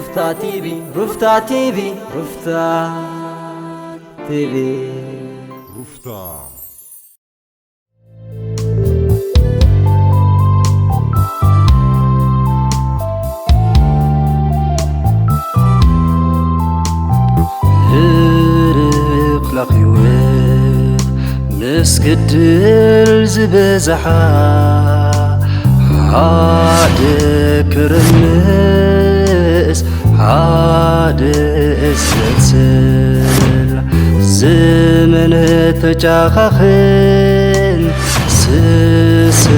ሩፍታ ቲቪ፣ ሩፍታ ቲቪ፣ ሩፍታ ቲቪ። ሩፍታ። ህርክ ለኽይወት ምስ ግድል ዝበዝሓ ሓደ ክርምስ ሓደ ዘጽል ዘመን ተጫኻኽን ስስዕ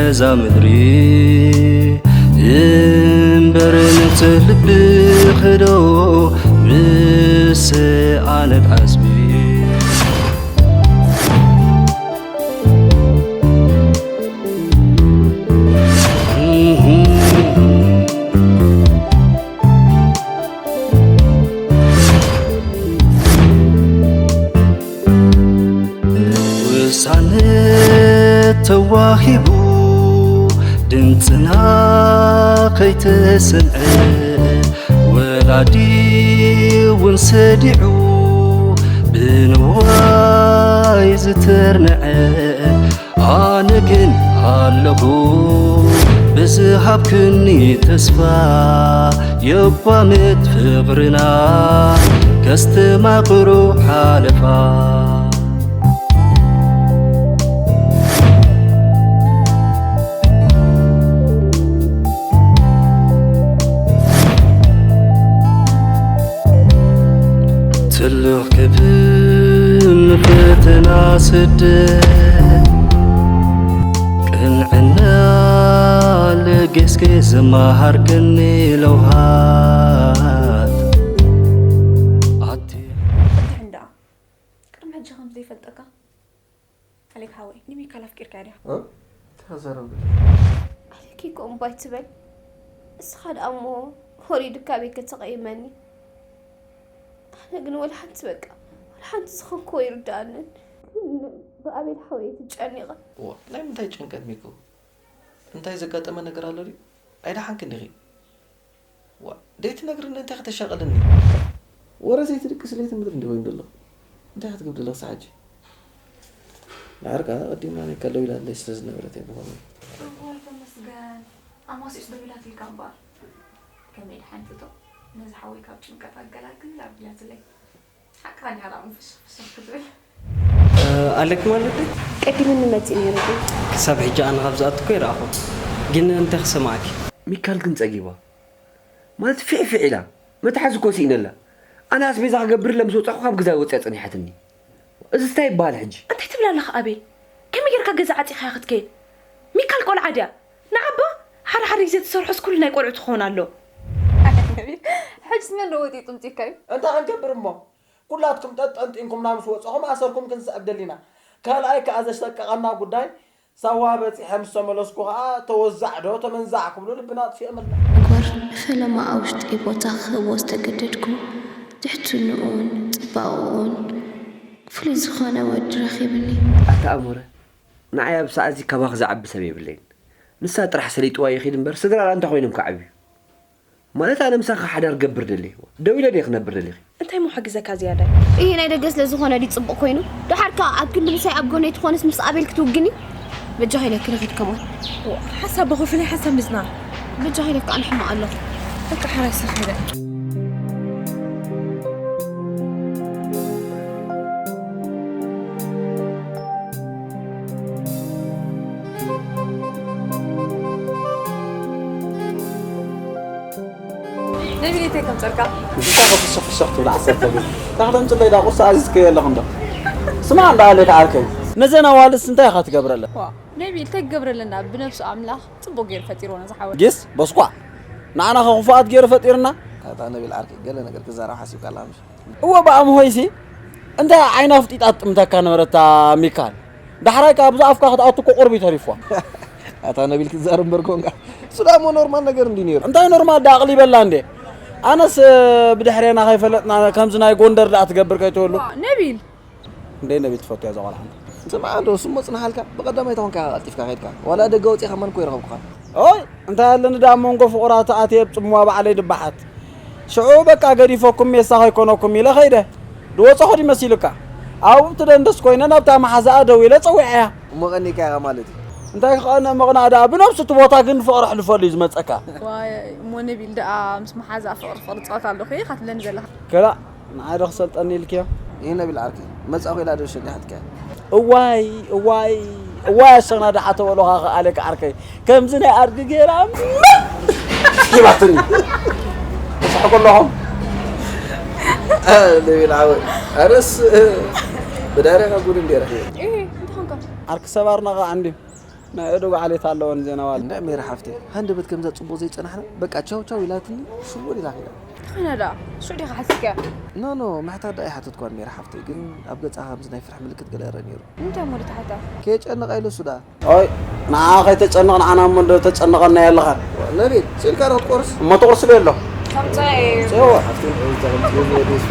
እዛ ምድሪ እምበር ንጽህ ልቢ ክዶ ምስ ኣነት ዓስቢ ውሳነ ተዋሂቡ ድምፅና ከይተሰምዐ ወላዲ እውን ሰዲዑ ብንዋይ ዝተርንዐ ኣነ ግን ኣለኹ ብዝሃብክኒ ተስፋ የቋምት ፍቕርና ከስተማቕሮ ሓለፋ። ትልኽ ክብል ፈተና ስደት ቅንዕና ለገስኪ ዝመሃርክኒ ለውሃት ኣቲ ፍትሕ እንዳ ቅድሚ ሕጂ ከም ዘይፈልጠካ ኣሌክ ሓወይ፣ ንሚካል ኣፍቂርካያ ዲኻ? እ? እንታይ ክዛረብ ደሊ? ኣሌክ እኮ እምባ ኣይትበል። እስኻ ደኣ እሞ ወሪዱካ ኣበይ ከተቐይመኒ? ኣነ ግን ወላ ሓንቲ በቃ፣ ወላ ሓንቲ ዝኾንኩዎ ኣይርድኣንን። ብኣቤል ሓወይ እየ ተጨኒቐ። ዋ፣ ናይ ምንታይ ጭንቀት ሚኮ? እንታይ ዘጋጠመ ነገር ኣሎ ድዩ? ኣይደሓንክን ዲኺ? ዋ፣ ደይትነግርኒ እንታይ ከተሻቕልኒ? ወረ ዘይትድቅስ ለይቲ ምድሪ እንዲ ኮይኑ ዘለኹ። እንታይ ክትገብር ዘለኽስ ሕጂ? ድሓር ከኣ ኣቐዲማ ናይ ከለው ኢላትለይ ስለ ዝነበረት እየ ብኸምኡ። እዋይ ተመስገን። ኣማሲስ ዶ ኢላትልካ እምበኣር። ከመይ ድሓን ትቶ? ነዚ ሓወይ ካብ ጭንቀት ኣገላግል ኣቢላትለይ። ሓቃ ድያ ደኣ ፍሽኽ ፍሽኽ ክትብል? እ፣ ኣለኪ ማለት ድዩ? ቀዲሙኒ መጺኡ ነይሩ ድዩ? ክሳብ ሕጂ ኣነ ካብ ዝኣቱ እኮ ይረኣኹ። ግን እንታይ ክሰማዕኪ? ሚካል ግን ጸጊባ። ማለት ፊዕ ፊዕ ኢላ። መትሓዚ እኮ ስኢነላ። ኣነ ኣስቤዛ ክገብርለ ምስ ወጻኹ ካብ ገዛ ወጽያ ጸኒሓትኒ። እዚ እንታይ ይበሃል ሕጂ? እንታይ ትብል ኣለኻ ኣቤል? ከመይ ጌርካ ገዛ ዓጺኻያ ክትከይድ? ሚካል ቆልዓ ድያ? ንዓባ ሓደ ሓደ ግዜ ትሰርሖስ ኩሉ ናይ ቆልዑ ትኸውን ኣሎ። ሕጅስ መን ዶ ወጢጡ ምጺካዩ? እንታይ ክንገብር እሞ? ኩላትኩም ጠንጢንኩምና ምስ ወጻኹም ኣሰርኩም ክንስዕብ ደሊና። ካልኣይ ከኣ ዘሸቀቐና ጉዳይ ሳዋ በጺሐ ምስ ተመለስኩ ከኣ ተወዛዕ ዶ ተመንዛዕ ክብሉ ልብና ኣጥፊኦምልና። ምግባር ንፈለማ ኣብ ውሽጠይ ቦታ ክህቦ ዝተገደድኩ ትሕትንኡን ጽባቐኡን ፍሉይ ዝኾነ ወዲ ረኺብኒ። ኣታ ኣሞረ፣ ንዓይ ኣብ ሰዓትዚ ካባኺ ዝዓቢ ሰብ የብለይን። ንሳ ጥራሕ ሰሊጥዋ ይኺድ እምበር ስድራ ደኣ እንታይ ኮይኖም ክዓብዩ? ማለት ኣነ ምሳኺ ሓዳር ክገብር ደልየ። ደው ኢለ ድየ ክነብር ደሊኺ? እንታይ እሞ ሓግዘካ ዝያዳይ? እሂ ናይ ደገ ስለ ዝኾነ ድዩ ጽቡቕ ኮይኑ? ደሓር ከኣ ኣብ ክንዲ ምሳይ ኣብ ጎነይ ትኾንስ ምስ ኣቤል ክትውግኒ? በጃኺ ኢለኪ ንኺድ ከምኡ። ሓሳብ ብኹፍሊ ሓሳብ ምጽናዕ። በጃኺ ኢለኪ ኣነ ሕማቕ ኣለኹ። በቃ ሓራይ ስኺ ኢለ። ነቢል እንታይ ከምጸልካ? ንስኻ ፍሽኽ ፍሽኽ ትብል ዓሰርተ ግዜ። እንታይ ክተምጽለይ ደኣ ቁርሲ ኣዚዝከዮ ኣለኹ እንዶ። ስማዕ እንዳ ኣሌክ ዓርከይ። ነዘን ኣዋልድስ እንታይ ኢኻ ትገብረለን? ዋ፣ ነቢል እንታይ ክገብረለና? ብነብሱ ኣምላኽ ጽቡቕ ገይሩ ፈጢርዎ ነዚ ሓወይ። ጊስ በስኳዕ። ንዓና ከ ክፉኣት ገይሩ ፈጢርና? ኣታ ነቢል ዓርከይ ገለ ነገር ክዛረብ ሓሲብካ ኣለኻ ምሽ? እወ ብኣምሆይሲ እንታይ ዓይና ኣፍጢጣ ትጥምተካ ነበረታ ሚካል። ዳሕራይ ከኣ ብዛ ኣፍካ ክትኣቱ እኮ ቁርቢ ተሪፍዋ። ኣታ ነቢል ክትዛረብ እምበር ኮንካ። እሱ ደኣ እሞ ኖርማል ነገር እንድዩ ነይሩ። እንታይ ኖርማል ደኣ ኣቕሊበላ እንዴ? ኣነስ ብድሕሬና ከይፈለጥና ከምዚ ናይ ጎንደር ደኣ ትገብር ከይትህሉ። ዋ፣ ነቢል። እንዴ ነቢል ትፈቱ እያ እዛ ቆልዓ እንዶ። ስምዓ እንዶ፣ እሱ እሞ ጽንሓልካ፣ ብቐዳማይ ተኾንካ ኢኻ ቀልጢፍካ ከይድካ። ዋላ ደገ ወጺኻ መን እኮ ይረኸብኩኻ? ኦይ፣ እንታይ ኣለኒ ደኣ ኣብ መንጎ ፍቑራት ኣትየ ኣብ ጽምዋ ባዕለይ ድበሓት። ሽዑ በቃ ገዲፈኩም ሜሳ ከይኮነኩም ኢለ ኸይደ። ዝወፀኹ ድዩ መሲሉካ? ኣብኡ ትደንደስ ኮይነ ናብታ መሓዛኣ ደዊለ ፀዊዐያ። እሞ ቀኒእካያ ማለት እዩ። እንታይ ክቐንእ ምቕናእ ደኣ፣ ብነብሱ እቲ ቦታ ግን ፍቕሪ ኣሕልፈሉ እዩ ዝመፀካ። ዋይ፣ እሞ ነቢል ደኣ ምስ መሓዛ ፍቕሪ ፍቕሪ ትፃወት ኣለኹ ኢኻ ትብለኒ ዘለኻ? ከላ ንዓይ ዶ ክሰልጠኒ ኢልክዮ? ይህ ነቢል ዓርከይ፣ መጻኹ ኢላ ዶ ሸኒሓትካ? እዋይ፣ እዋይ፣ እዋይ ኣሸናዳ ሓተወሎኻ ከኣለካ ዓርከይ። ከምዚ ናይ ኣድጊ ጌራ ሂባትኒ። ትስሕቁ ኣለኹም? አ፣ ነቢል ዓወይ። ኣነስ፣ እ፣ ብዳርያ ካብ ጉድ እንዴ ረኺበ። እህ፣ እንታይ ኾንካ? ዓርኪ ሰባርና ኸዓ እንድዩ። ናይ ዕዱግ ዓሌት ኣለወን ዜናዋል። እንዳ ሜሪ ሓፍተይ፣ ሃንደበት ከምዛ ጽቡቕ ዘይጸናሕና፣ በቃ ቻው ቻው ኢላትኒ፣ ሽውር ኢላ ኸይዳ። ተኾነ ደኣ፣ ሽዑ ዲኻ ሓቲትካያ? ኖ፣ ኖ፣ ምሕታት ደኣ ኣይሓተትኳን ሜሪ ሓፍተይ፣ ግን ኣብ ገጻ ከምዚ ናይ ፍርሒ ምልክት ገለ ይረአ ነይሩ። እንታይ እሞ ተሓታ? ከየጨነቓ ኢለ እሱ ደኣ። ኦይ፣ ንዓ ከይተጨነቕ ንዓና እሞ እንዶ ተጨነቐና የለኻን። ነቢል፣ ስኢልካ ዶ ክትቆርስ? እሞ ትቑርስ ዶ ኣሎ? ከምጻእ እዩ። ጽዮ።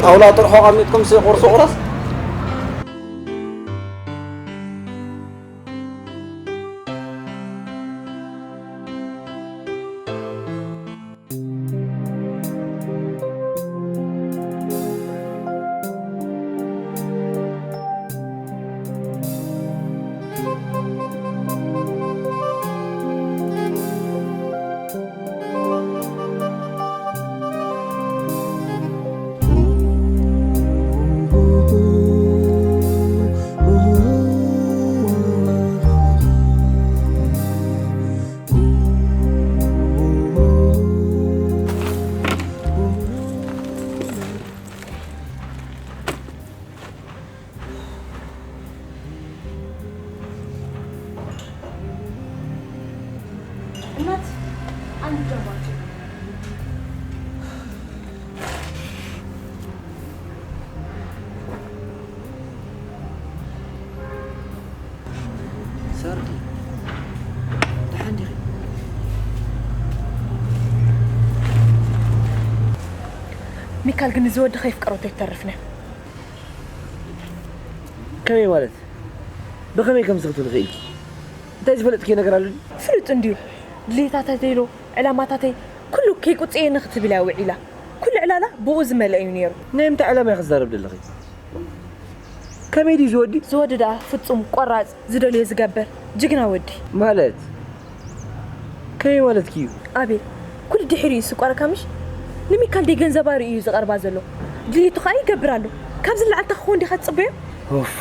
ጣውላ ጥርሖ ቀሚጥኩም ሲ ቁርሲ ቁረስ። እናት፣ አንድ ዳቦ አምጪ። ሰርዲ፣ ደሓን ዲኺ? ሚካል ግን እዚ ወዲ ከይፍቀረቶ ኣይተርፍን እያ። ከመይ ማለት? ብኸመይ ከምዚ ክትብሊ ክኢልኪ? እንታይ ዝፈለጥክዮ ነገር ኣሎ ድዩ? ፍሉጥ እንድዩ። ድሌታተይ ዶ፣ ዕላማታተይ፣ ኩሉ ከይቁጽየኒ ክትብል እያ ውዒላ። ኩሉ ዕላላ ብኡ ዝመልአ እዩ ነይሩ። ናይ ምንታይ ዕላማ ኢኺ ትዛረቢ ዘለኺ? ከመይ ድዩ ዝወዲ? ዝወዲ ደኣ ፍጹም፣ ቆራጽ፣ ዝደልዮ ዝገብር፣ ጅግና ወዲ። ማለት? ከመይ ማለትኪ እዩ? ኣቤል፣ ኩሉ ድሒሩ እዩ ዝስቆረካ ምሽ? ንሚካል ደይ ገንዘባ ርእዩ እዩ ዝቐርባ ዘሎ። ድሌቱ ከኣ ይገብር ኣሎ። ካብዚ ንላዕሊ እንታይ ክኸውን ዲኻ ትጽበዮ? ኦፋ!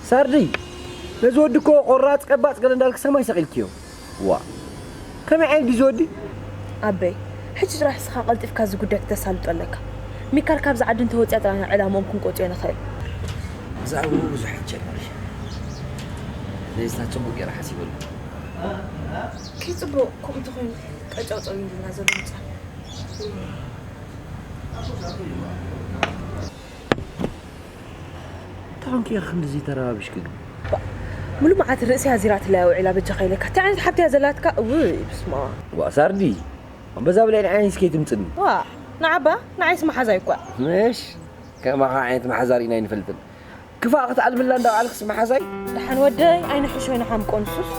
ሳርዲ፣ ነዚ ወዲ እኮ ቆራጽ ቀባጽ ገለ እንዳልክ ሰማይ ሰቒልክዮ። ዋ፣ ከመይ ዓይነት ድዩ ዝወዲ? ኣበይ፣ ሕጂ ጥራሕ እስኻ ቀልጢፍካ እዚ ጉዳይ ክተሳልጦ ኣለካ። ሚካል ካብዚ ዓዲ እንተወፅያ ጥራሕ ዕላምኦም ክንቆፅዮ ንኽእል። ብዛዕባኡ ብዙሕ ኣይትጨነቒ። ነዚ ጽቡቕ ገይረ ሓሲበሉ። ከይፅቡቕ ከምኡ እንተኾይኑ ቀጨውጨው ይብልና ዘሎ ምጻ። እንታይ ኾንኪ ኢኺ ክንድዚ ተረባቢሽኪ ግን? ባ፣ ሙሉ መዓት ርእሰይ ኣዚራትለይ ውዒላ በጃኻ ኢለካ። እንታይ ዓይነት ሓብቲ እያ ዘላትካ? እውይ፣ ብስማ። ዋ፣ ሳርዲ፣ እምበዛ ብለይ ንዓይንስ ከይትምጽኒ። ዋ፣ ንዓባ፣ ንዓይስ መሓዛይ እኳ። ምሽ፣ ከማኻ ዓይነት መሓዛ ርኢና ኣይንፈልጥን። ክፋእ ክትኣልምላ እንዳውዓልክስ መሓዛይ? ደሓን ወደይ፣ ኣይንሕሾ ኢና ሓምቆ ንሱስ።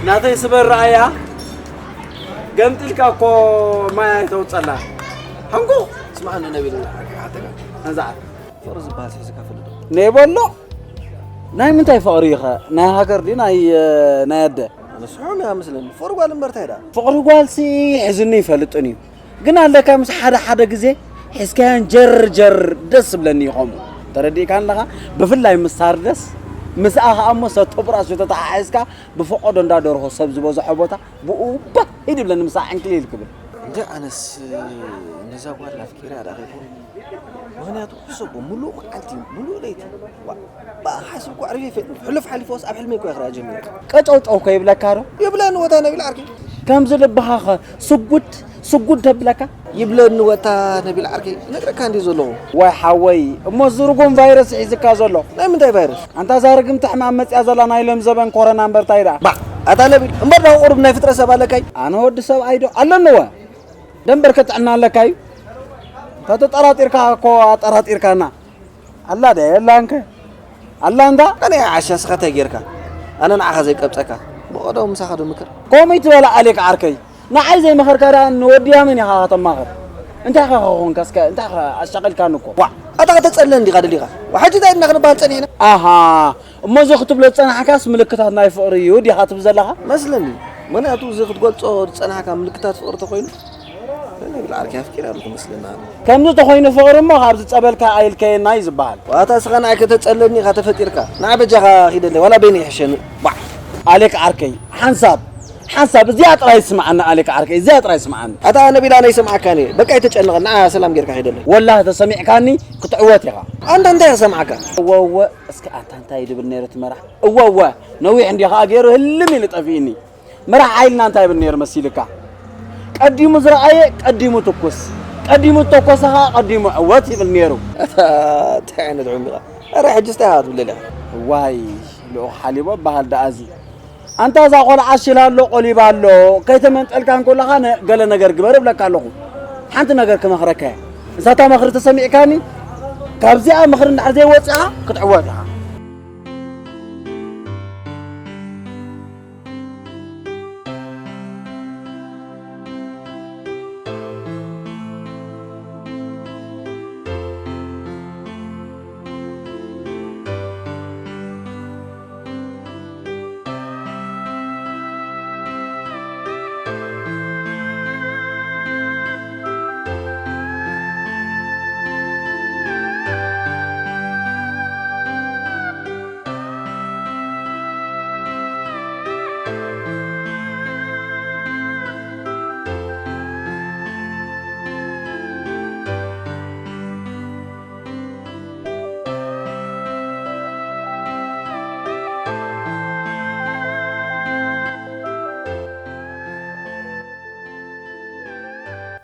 ናተይ ስበር ረኣያ፣ ገምጢልካ እኮ ማይ ኣይተውፀላ። ሕንቁቕ! ስማዕ፣ ንነቢል ሓቂ ሓተካ። ነዛ ፍቕሪ ዝበሃል ሒዝካ ፈልጥ ዶ? ነይበሎ? ናይ ምንታይ ፍቕሪ ኢኸ? ናይ ሃገር ድዩ ናይ፣ ናይ ኣደ? ኣነ ስሑም እያ መስለኒ። ፍቕሪ ጓል እምበር እንታይ ደኣ? ፍቕሪ ጓልሲ ሒዝኒ ይፈልጥን እዩ። ግን ኣለካ ምስ ሓደ ሓደ ግዜ ሒዝካየን ጀር ጀር ደስ ዝብለኒ እዩ ከምኡ። ተረዲእካ ኣለኻ? ብፍላይ ምስ ሳርደስ፣ ምስኣ ኸኣ እሞ ሰተብራስ ተተሓሒዝካ ብፈቐዶ እንዳ ደርሆ ሰብ ዝበዝሖ ቦታ ብኡ ባህ ይድብለኒ ምስኣ ዕንክሊል ክብል። እንደ ኣነስ ነዛ ጓል ኣፍቂረ ኣዳኺኹ። ምኽንያቱ ሕሰቦ፣ ምሉእ መዓልቲ፣ ምሉእ ለይቲ፣ ዋ፣ ብኣኻ ሓሲብኩ ኣዕሪፈ ይፈልጥ። ሕሉፍ ሓሊፉስ ኣብ ሕልመይ እኮ እየ ክሪኣ ጀሚረ። ቀጨውጨው እኮ ይብለካ ዶ? ይብለኒ ወታ ነቢል ዓርከይ። ከምዚ ልብኻ ኸ ስጉድ፣ ስጉድ ተብለካ? ይብለኒ ወታ ነቢል ዓርከይ፣ ይነግረካ እንድየ ዘለኹ። ዋይ ሓወይ፣ እሞ እዚ ርጉም ቫይረስ ሒዝካ ዘሎ? ናይ ምንታይ ቫይረስ? ኣንታ እዛ ርግምቲ ሕማም መጽያ ዘላ ናይ ሎም ዘበን ኮረና እምበር ታይ ደኣ? ባዕ፣ ኣታ ነቢል፣ እምበር ዳኣ ቁሩብ ናይ ፍጥረት ሰብ ኣለካይ? ኣነ ወዲ ሰብኣይ ዶ ኣለኒ ወ? ደንበርከ ጥዕና ኣለካ እዩ? ተተጠራጢርካ እኮ ኣጠራጢርካና። ኣላ ዶ የላንከ? ኣላ እንዳ ኣነ ዓሻ ስኻ እንታይ ጌርካ? ኣነ ንዓኻ ዘይቀብጸካ ብቐደሙ ምሳኻ ዶ ምክር? ከምኡ ትበላ ኣሌክ ዓርከይ። ንዓይ ዘይመኸርካ ደኣ ንወድያ መን ኢኻ ከተማኽር? እንታይ ኸ ኾንካ እስከ እንታይ ኸ ኣሻቒልካኒ እኮ? ዋዕ ኣታ ከተጸልለኒ ዲኻ ደሊኻ? ዋሕ ሕጂ እንታይ ኢልና ክንበሃል ጸኒሕና? ኣሃ እሞ እዚ ክትብሎ ዝጸናሕካስ ምልክታት ናይ ፍቕሪ እዩ ዲኻ ትብል ዘለኻ? መስለኒ። ምኽንያቱ እዚ ክትገልጾ ዝጸናሕካ ምልክታት ፍቕሪ ተኾይኑ ንብል ዓርኪ ኣፍቂረ ኣለኹ መስለኒ ኣነ። ከምዚ ተኾይኑ ፍቕሪ እሞ ካብዚ ጸበልካ ኣይልከየና እዩ ዝበሃል። ዋታ እስኻ ንዓይ ከተጸለኒ ኢኻ ተፈጢርካ። ንዓ በጃኻ ኺደለይ ዋላ በይነይ ይሕሸኒ። ባዕ። ኣሌክ ዓርከይ ሓንሳብ ሓንሳብ እዚኣ ጥራይ ስምዓኒ ኣሌክ ዓርከይ እዚኣ ጥራይ ስምዓኒ። ኣታ ነቢላ ናይ ሰምዓካኒ በቃ ኣይተጨነቐ ንዓ ሰላም ጌርካ ኺደለይ። ወላሂ ተሰሚዕካኒ ክትዕወት ኢኻ። ኣንታ እንታይ ክሰምዓካ? እወ እወ እስኪ ኣታ እንታይ ድብል ነይሩ እቲ መራሕ እወ እወ ነዊሕ እንዲ ኸዓ ገይሩ ህልም ኢሉ ጠፊእኒ። መራሕ ሓይልና እንታይ ይብል ነይሩ መሲልካ? ቀዲሙ ዝረኣየ ቀዲሙ ትኩስ፣ ቀዲሙ ዝተኮሰ ኸዓ ቀዲሙ ዕወት ይብል ነይሩ። ኣታ እንታይ ዓይነት ዕሙቕ እረ ሕጂ እንታይ ኢኻ ትብለለይ? ዋይ ልኡኽ ሓሊቦ በሃል ደኣ እዚ። ኣንታ እዛ ቆልዓ ሽላ ኣሎ ቆሊባ ኣሎ ከይተመንጠልካ እንከለኻ ነ- ገለ ነገር ግበር እብለካ ኣለኹ። ሓንቲ ነገር ክመኽረካ እየ። እዛ እታ መኽሪ ተሰሚዕካኒ ካብዚኣ ምኽሪ እንድሕር ዘይወፂኻ ክትዕወት ኢኻ።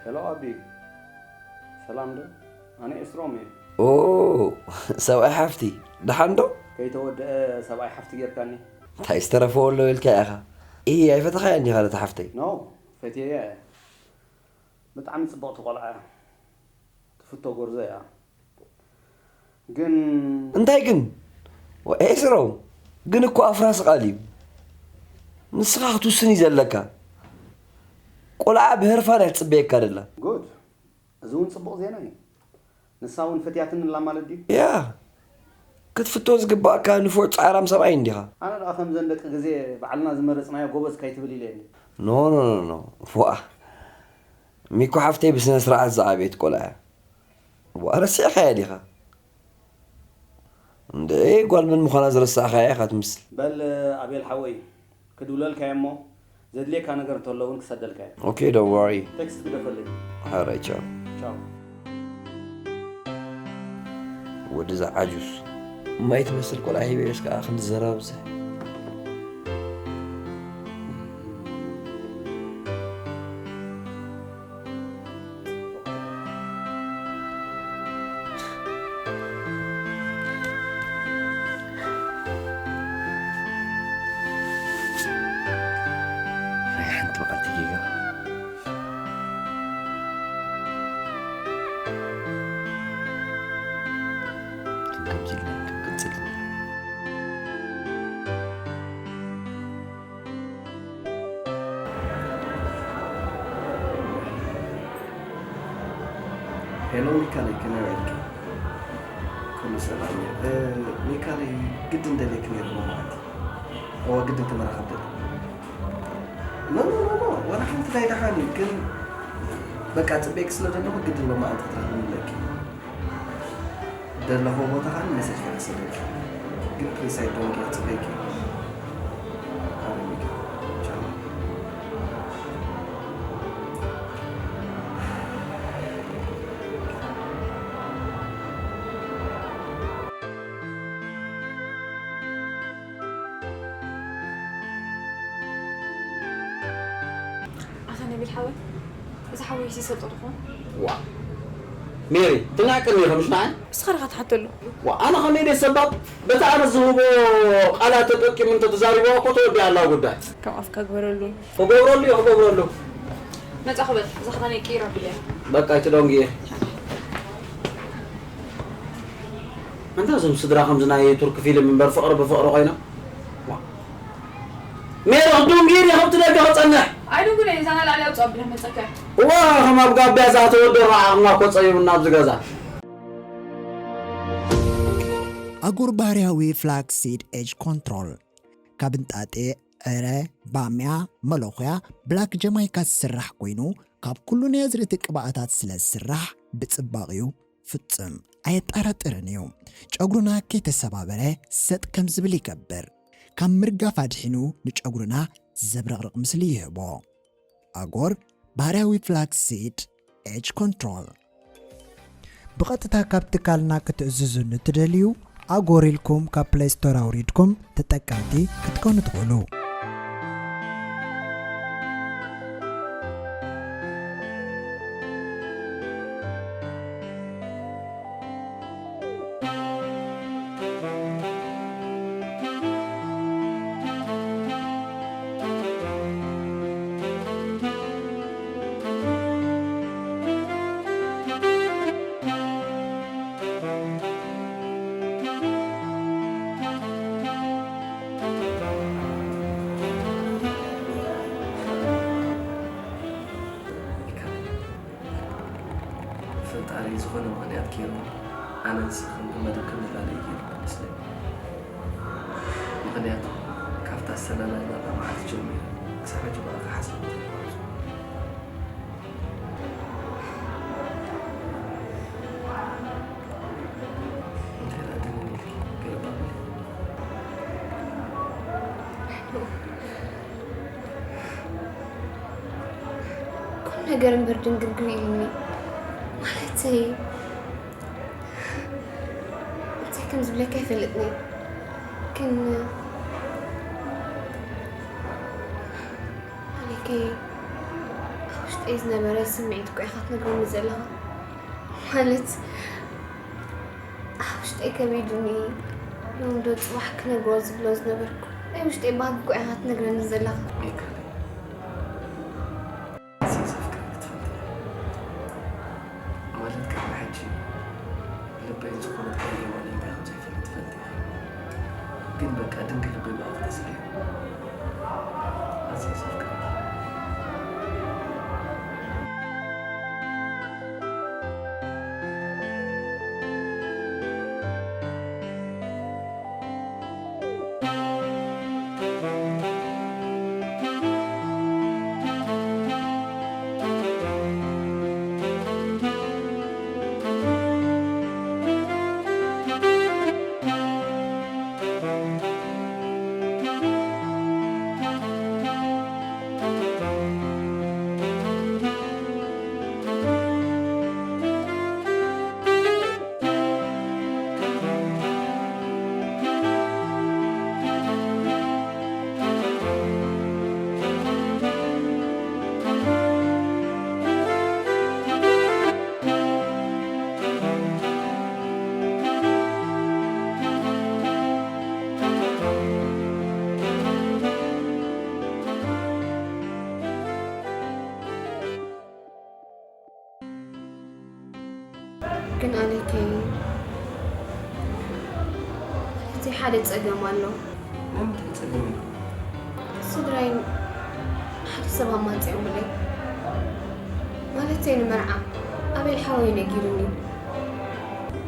ሄሎ ኣቢ፣ ሰላም ዶ? ኣነ ኤስሮም እየ። ኦ፣ ሰብኣይ ሓፍቲ፣ ደሓን ዶ? ከይተወድአ ሰብኣይ ሓፍቲ ጌርካኒ። እንታይ ዝተረፈ ኣሎ ኢልካ ኢኻ? ኢ፣ ኣይፈተኻያን ዲኻ ነታ ሓፍተይ? ኖ፣ ፈትየያ እየ። ብጣዕሚ ጽብቕቲ ቆልዓ እያ። ትፍቶ ጎርዞ እያ። ግን እንታይ ግን? ኤስሮም፣ ግን እኮ ኣፍራሲ ቃል እዩ። ንስኻ ክትውስን እዩ ዘለካ። ቆልዓ ብህርፋን እያ ትጽበየካ ደላ። ጉድ። እዚ እውን ጽቡቕ ዜና እዩ። ንሳ እውን ፈትያትኒ ኣላ ማለት ድዩ? ያ። ክትፍቶ ዝግባእካ ንፉዕ ጻዕራም ሰብኣይ እንዲኻ። ኣነ ደኣ ከምዘን ደቂ ግዜ ባዕልና ዝመረጽናዮ ጎበዝ ከይትብል ኢለ እየ። ኖ፣ ኖ፣ ኖ፣ ኖ። ፎኣ። ሚኮ ሓፍተይ ብስነ ስርዓት ዝዓበየት ቆልዓ እያ። ዋ፣ ረሲዕካያ ዲኻ? እንደ ጓል መን ምዃና ዝረሳዕካያ ኢኻ ትምስል። በል ኣቤል ሓወይ፣ ክድውለልካ እየ እሞ፣ ዘድልየካ ነገር እንተሎ እውን ክሰደልካ እየ። ኦኬ፣ don't worry። ቴክስት ግደፈለይ። ሓራይ፣ ቻው። ቻው። ወድዛ ዓጁስ ማይ ትመስል ቆልዓ ሂበዮስ ከኣ ክንዲ ዘረባ ብዝሕ። ናይ ሓንቲ መዓልቲ ጌጋ። ግን ከምዚ ኢልና ክንቅጽል። ሄሎ ሚካለይ፣ ከመይ ውዒልካ? ኩሉ ሰላም እዩ። እ፣ ሚካለይ፣ ግድን ደልየኪ ነይረ ሎማዓንቲ። እወ፣ ግድን ክመራኸብ ደልየ። ኖ፣ ኖ፣ ኖ፣ ኖ፣ ዋላ ሓንቲ ናይ ደሓን እዩ፣ ግን በቃ ጽበየኪ ስለ ዘለኹ ግድን ሎማዓንቲ ክትረኽብኒ ኣለኪ። ደለኹ ቦታ ኸዓ መሴጅ ከይረስዐልኪ። ግን ፕሊስ ኣይ ዶንት ጌት ጽበይኪ። ኣረ ሚኪ። ቻው። ኣታ ነቢል ሓወይ፣ እዚ ሓወይሲ ሰብጦ ትኾን? ዋ፣ ሜሪ፣ ትናቅኒ ኢኻ ምሽ ንዓይ? ንስኻ ዲኻ ትሓተሉ? ዋ፣ ኣነ ከመይ ድየ ሰባብ? በቲ ኣነ ዝህቦ ቃላት ተጠቂሙ እንተተዛሪብዋ እኮ ተወዲኣ ኣላ ጉዳይ። ካብ ኣፍካ ግበረሉ። ክገብረሉ እየ፣ ክገብረሉ። መጻ ክበል፣ እዛ ክዳነይ ቀይራ ኣቢለያ። በቃ፣ ኣይትደንጉየ። ኣንታ እዞም ስድራ ከምዚ ናይ ቱርክ ፊልም እምበር ፍቕሪ ብፍቕሪ ኮይኖም። ዋ። ሜሪ ክዱንጊ ድየ ካብቲ ደገ ክጸንሕ? ኣይድንጉን እየ፣ እዛ ናይ ላዕሊ ኣውፅኣ ብለህ መፀካ። እዋ፣ ከም ኣብ ጋብያ ዝኣተወ ዶሮ ዓቕምና እኮ ጸቢቡና ኣብዚ ገዛ። ኣጎር ባህርያዊ ፍላክሲድ ኤጅ ኮንትሮል ካብ እንጣጤ፣ ዕረ፣ ባምያ፣ መለኹያ፣ ብላክ ጀማይካ ዝስራሕ ኮይኑ ካብ ኩሉ ናይ ኣዝርእቲ ቅብኣታት ስለ ዝስራሕ ብጽባቕኡ ፍጹም ኣየጠራጥርን እዩ። ጨጉርና ከይተሰባበረ ሰጥ ከም ዝብል ይገብር። ካብ ምርጋፍ ኣድሒኑ ንጨጉርና ዘብረቕርቕ ምስሊ ይህቦ። ኣጎር ባህርያዊ ፍላክሲድ ኤጅ ኮንትሮል። ብቐጥታ ካብ ትካልና ክትእዝዙ ንትደልዩ፣ ኣጎር ኢልኩም ካብ ፕለይ ስቶር ኣውሪድኩም ተጠቀምቲ ክትኮኑ ትኽእሉ። ፈጣሪ ዝኾነ ምኽንያት ገይሩ ኣነ ንስኽን ብመደብ ከም ንላለይ ገይሩ ይመስለኒ። ምኽንያቱ ካብታ ዝተላላይናላ መዓልቲ ጀሚረ ክሳብ ሕጂ ብኣኻ ሓሳብ ተጓዕዞ። እንታይ ደኣ ደንን ኢልኪ ገለ ባብል? ቁም ነገር እምበር ድንግርግር ኢሉኒ። ማለተይ፣ እንታይ ከም ዝብለካ ኣይፈልጥን እየ። ግን፣ ኣሌከይ፣ ኣብ ውሽጠይ ዝነበረ ስምዒት እኮ ኢኻ ትነግረኒ ዘለኻ። ማለት፣ ኣብ ውሽጠይ ከቢዱኒ፣ ሎሚ ዶ ጽባሕ ክነግሮ ዝብሎ ዝነበርኩ። ናይ ውሽጠይ ባህጊ እኮ ኢኻ ትነግረኒ ዘለኻ። ይከኣል። ኣዝየ ዘፍቅረኪ ትፈልጢ ኢኺ። ማለት ቅድሚ ሕጂ ልበይ ዝኾነት ጓል የማነይ እንታይ ከም ዘይፈልጥ ትፈልጢ ኢኺ። ግን በቃ ድንግል ልበይ ብኣኺ ተሳሒሩ። ኣዝየ ዘፍቅረኪ። ግን ኣሌከይ፣ እቲ ሓደ ጸገም ኣሎ። ንምንታይ ጸገም ኣሎ? ስድራይ ሓደ ሰብ ኣማጺኦምለይ። ማለተይ ንመርዓ ኣቤል ሓወይ ነጊሩኒ።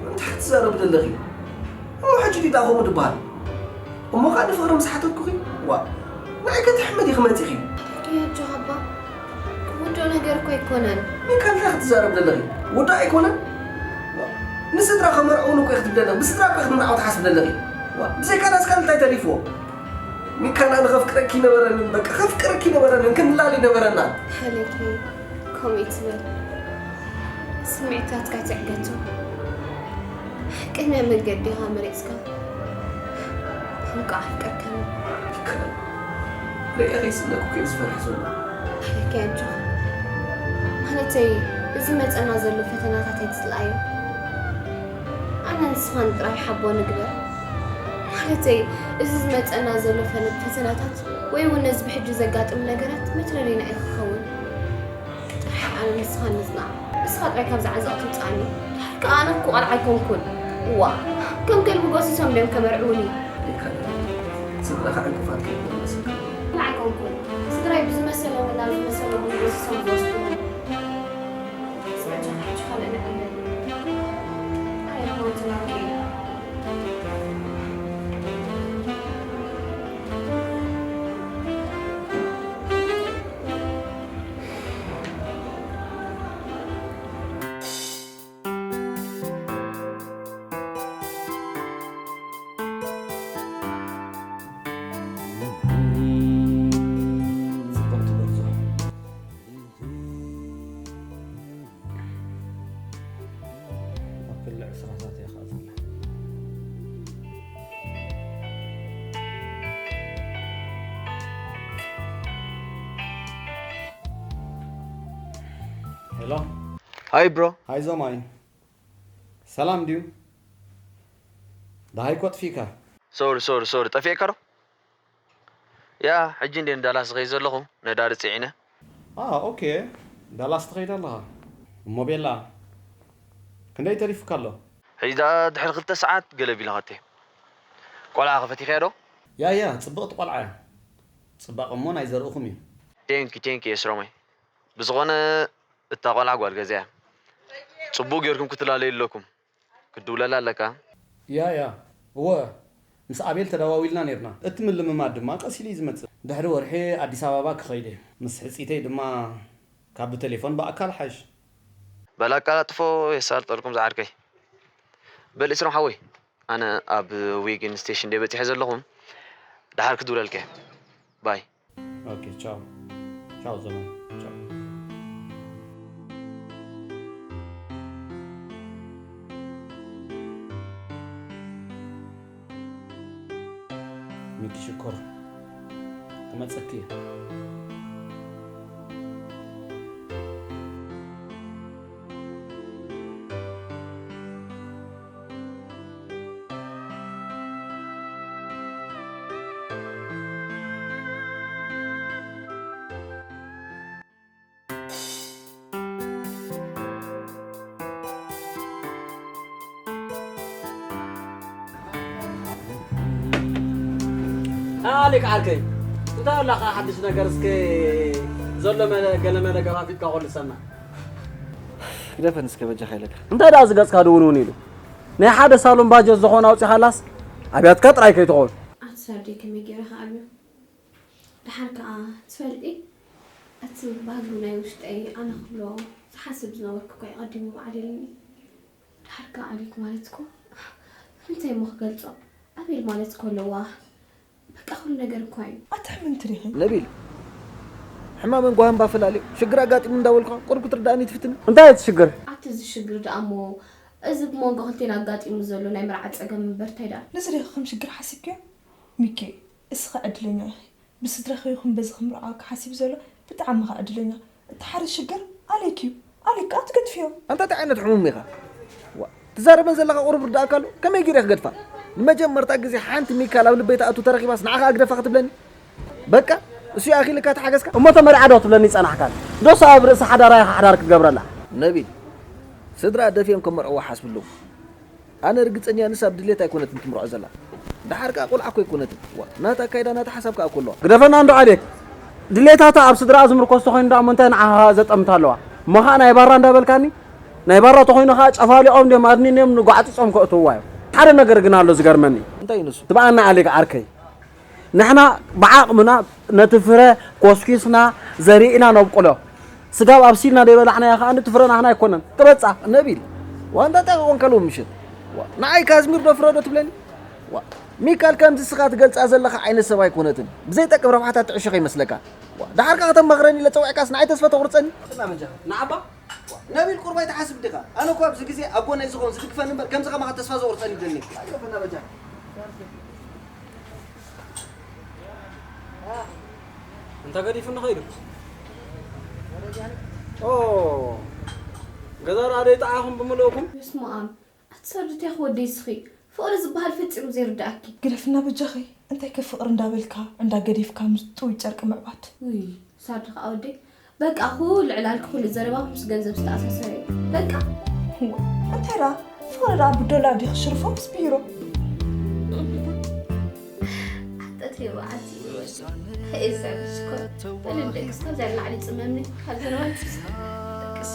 እንታይ ክትዛረቢ ዘለኺ? እሞ ሕጂ ዲዳ ከምኡ ድበሃል? እሞ ኸኣ ንፍቕሪ ምስ ሓተትኩኺ፣ ዋ፣ ንዓይ ከተሕምዲ ኢኺ መጺኺ። ኣጆኻ ኣባ፣ ክውድኦ ነገር እኮ ኣይኮነን። ሚካል፣ እንታይ ክትዛረብ ዘለኺ? ውዱእ ኣይኮነን? ዋ፣ ንስድራ ከመርዕውን እኮ ኢኺ ትብሊ ኣለኺ። ብስድራ እኮ ኢኺ ትምርዓው ትሓስቢ ዘለኺ። ዋ፣ ብዘይካ ናስካ እንታይ ተሪፍዎ? ሚካል፣ ኣነ ከፍቅረኪ ይነበረንን፣ በቃ፣ ከፍቅረኪ ይነበረንን፣ ክንላለ ይነበረና። ሓለኪ። ከምኡ ትብል ስምዒታትካ ትዕገቱ። ሓቀኛ መገዲ ኢኻ መሪጽካ። እንቋዕ ኣፍቀርከኒ። ርኤ ከይስእነኩ እየ ዝፈርሕ ዘሎ። ኣለኪ ኣጆኻ። ማለተይ፣ እዚ መጸና ዘሎ ፈተናታት ኣይትጽልኣዮ። ኣነ ንስኻን ጥራይ ሓቦ ንግበር። ማለተይ፣ እዚ ዝመጸና ዘሎ ፈነ-፣ ፈተናታት ወይ እውን ነዚ ብሕጂ ዘጋጥም ነገራት መትረሪና እዩ ክኸውን። ጥራሕ ኣነ ንስኻ ንጽናዕ። ንስኻ ጥራይ ካብዛ ዓዘቕቲ ውጽኣኒ። ድሓር ከኣ ኣነ እኮ ቆልዓ ኣይኮንኩን። እዋ። ከም ከልቢ ጎሲሶም ድዮም ከመርዕዉኒ? ይካላል። ስድራኻ ዕንቅፋት ከይኮኑ መሰልካ። ኣይኮንኩን። ስድራይ ብዝመሰሎም እና ዝመሰሎም ጎሲሶም ዝወስዱኒ። ስምዕቲ ሕጂ ካልእ ንዕመል። ኣነ ክመውት ናብቲ። ሄሎ። ሃይ ብሮ። ሃይ ዞማይ፣ ሰላም ድዩ? ደሃይ ኮጥፊካ። ሶሪ ሶሪ ሶሪ፣ ጠፊእካ ዶ? ያ ሕጂ እንዴ ንዳላስ ዝኸይድ ዘለኹ ነዳዲ ጽዒነ። አ ኦኬ፣ ዳላስ ትኸይድ ኣለኻ። እሞ ቤላ ክንደይ ተሪፉካ ኣሎ? ሕጂ ደኣ ድሕሪ ክልተ ሰዓት ገለ ቢላ ኸቴ። ቆልዓ ከፈቲኸያ ዶ? ያ ያ፣ ጽብቕቲ ቆልዓ እያ። ጽባቐ እሞ ናይ ዘርእኹም እዩ። ቴንኪ ቴንኪ የስሮመይ። ብዝኾነ እታ ቆልዓ ጓል ገዛ እያ። ጽቡቕ ጌርኩም ክትላለዩ ኣለኩም። ክትድውለላ ኣለካ። ያ ያ፣ እወ፣ ምስ ኣቤል ተደዋዊልና ነይርና። እቲ ምልምማድ ድማ ቀስ ኢሉ እዩ ዝመጽእ። ድሕሪ ወርሒ ኣዲስ ኣበባ ክኸይድ እየ። ምስ ሕጺተይ ድማ ካብ ብቴሌፎን ብኣካል ሓይሽ። በል ኣቀላጥፎ የሳልጠልኩም ዝዓርከይ። በል እስሮም ሓወይ፣ ኣነ ኣብ ዊግን ስቴሽን እንደ በጺሐ ዘለኹም ደሓር ክድውለልከ። ባይ። ኦኬ፣ ቻው ቻው ዘመን ቻው። ሚኪ ሽኮር ክመጸኪ እየ። ኣሊክ ዓርከይ እንታይ ኣላኻ ሓድሽ ነገር እስከ ዘሎ መለ ገለ መለ ገፋፊጥካ ኮልሰና ግደፈን እስከ በጃኻ ኢለካ። እንታይ ደኣ ዝገጽካ ድውንውን ኢሉ ናይ ሓደ ሳሎን ባጀት ዝኾነ ኣውጺኻላስ ኣብያትካ ጥራይ ከይትኸውን ኣቲ ሳርዴ ከመይ ገይረ ክኣብዮ ደሓር ከኣ ትፈልጢ እቲ ባህሉ ናይ ውሽጠይ ኣነ ክብሎ ዝሓስብ ዝነበርኩ እኮ እዩ ቀዲሙ ባዕል ኢልኒ ደሓር ከኣ ኣቤት ማለት እኮ እንታይ እሞ ክገልጾ ኣቤል ማለት እኮ ኣለዋ በቃ ኩሉ ነገር እኳ እዩ ኣቲ ሕምምቲ ዲኺ ነቢል ሕማምን ጓህን ባፈላልዮ ሽግር ኣጋጢሙ እንዳበልኳ ቁሩብ ክትርዳእኒ ትፍትን እንታይ እቲ ሽግር ኣቲ እዚ ሽግር ደኣ እሞ እዚ ብመንጎ ክልቴና ኣጋጢሙ ዘሎ ናይ መርዓ ጸገም እምበር እንታይ ደኣ ነዚ ዲኺ ከም ሽግር ሓሲብክዮ ሚኪ እስኺ ዕድለኛ ኢኺ ብስድራኺ ይኹን በዚ ክምርዓወኪ ሓሲቡ ዘሎ ብጣዕሚ ኢኺ ዕድለኛ እቲ ሓደ ሽግር ኣሌክ እዩ ኣሌክ ከኣ ትገድፍዮ ኣንታ እንታይ ዓይነት ሕሙም ኢኻ ትዛረበን ዘለኻ ቁሩብ ርዳእካ ኣሎ ከመይ ገይረ ክገድፋ ንመጀመርታ ግዜ ሓንቲ ሚካል ኣብ ልበይ ትኣቱ ተረኺባስ ንዓኻ እግደፋ ክትብለኒ በቃ እሱ ይኣኺልካ ተሓገዝካ እሞ ተመርዓ ዶ ክትብለኒ ይጸናሕካን ዶስ ኣብ ርእሲ ሓዳራ ኢኻ ሓዳር ክትገብረላ ነቢል ስድራ ደፊኦም ከመርዕዋ ሓስብሎም ኣነ ርግጸኛ ንሳ ብድሌት ኣይኮነትን ትምርዖ ዘላ ደሓር ከኣ ቆልዓ እኮ ኣይኮነትን ዋ ናታ ኣካይዳ ናታ ሓሳብ ከኣ እኮ ኣለዋ ግደፈና እንዶ ኣሌክ ድሌታታ ኣብ ስድራኣ ዝምርኮስ ተኾይኑ ደኣ እሞ እንታይ ንዓኻ ዘጠምታ ኣለዋ እሞ ኸኣ ናይ ባራ እንዳበልካኒ ናይ ባራ ተኾይኑ ኸኣ ጨፋሊቖም ድዮም ኣድኒኖም ንጓዕጺጾም ከእትውዋ እዮም ሓደ ነገር ግን ኣሎ ዝገርመኒ እንታይ እዩ ንሱ ትብኣና ኣሌክ ዓርከይ ንሕና ብዓቕምና ነቲ ፍረ ኮስኪስና ዘሪእና ነብቁሎ ስጋብ ኣብሲልና ደይበላዕናዮ ከዓ ነቲ ፍረ ናህና ኣይኮነን ክበፅኣ ነቢል ዋንታ እንታይ ክኾንካ ለው ምሸት ንዓይ ካዝሚር ዶ ፍረ ዶ ትብለኒ ሚካል ከምዚ ስኻ ትገልፃ ዘለኻ ዓይነት ሰብ ኣይኮነትን ብዘይጠቅም ረብሓታት ትዕሾ ከይመስለካ ድሓር ከዓ ከተማኽረኒ ኢለ ፀዊዕካስ ንዓይ ተስፋ ተቑርፀኒ ንዓባ ነቢል ቁሩብ ኣይትሓስብ ዲኻ? ኣነ እኮ ኣብዚ ግዜ ኣብ ጎነይ ዝኸውን ዝድግፈኒ እምበር ከምዚ ከማኻ ተስፋ ዘቑርጸኒ ይደሊ። ኣይከፈና በጃ። እንተ ገዲፉኒ ኸይዱ ኦ ገዛ ደኣ ደይጠዓኹም ብምልእኩም በስመኣብ ኣቲ ሳርዲ እንታይ ክወደይ ስኺ ፍቕሪ ዝበሃል ፈጺሙ ዘይርድኣኪ። ግደፍና በጃኺ እንታይ ከ ፍቕሪ እንዳበልካ እንዳገደፍካ ምስ ጥውይ ጨርቂ ምዕባት። ውይ ሳርዲ ከኣ ወደይ በቃ ኩሉ ዕላልኪ ኩሉ ዘረባኺ ምስ ገንዘብ ዝተኣሳሰረ እዩ በቃ። እንታይ ደኣ ፈረዳ ብዶላር ዲኺ ሽርፎ ምስ ቢሮ? ኣሕጠት ይብዓት። ኤዛ ብስኮት በልን ደቅስ ካብዚኣ ንላዕሊ ጽመምኒ ካብ ዘረባን ጽምስ ደቅስ።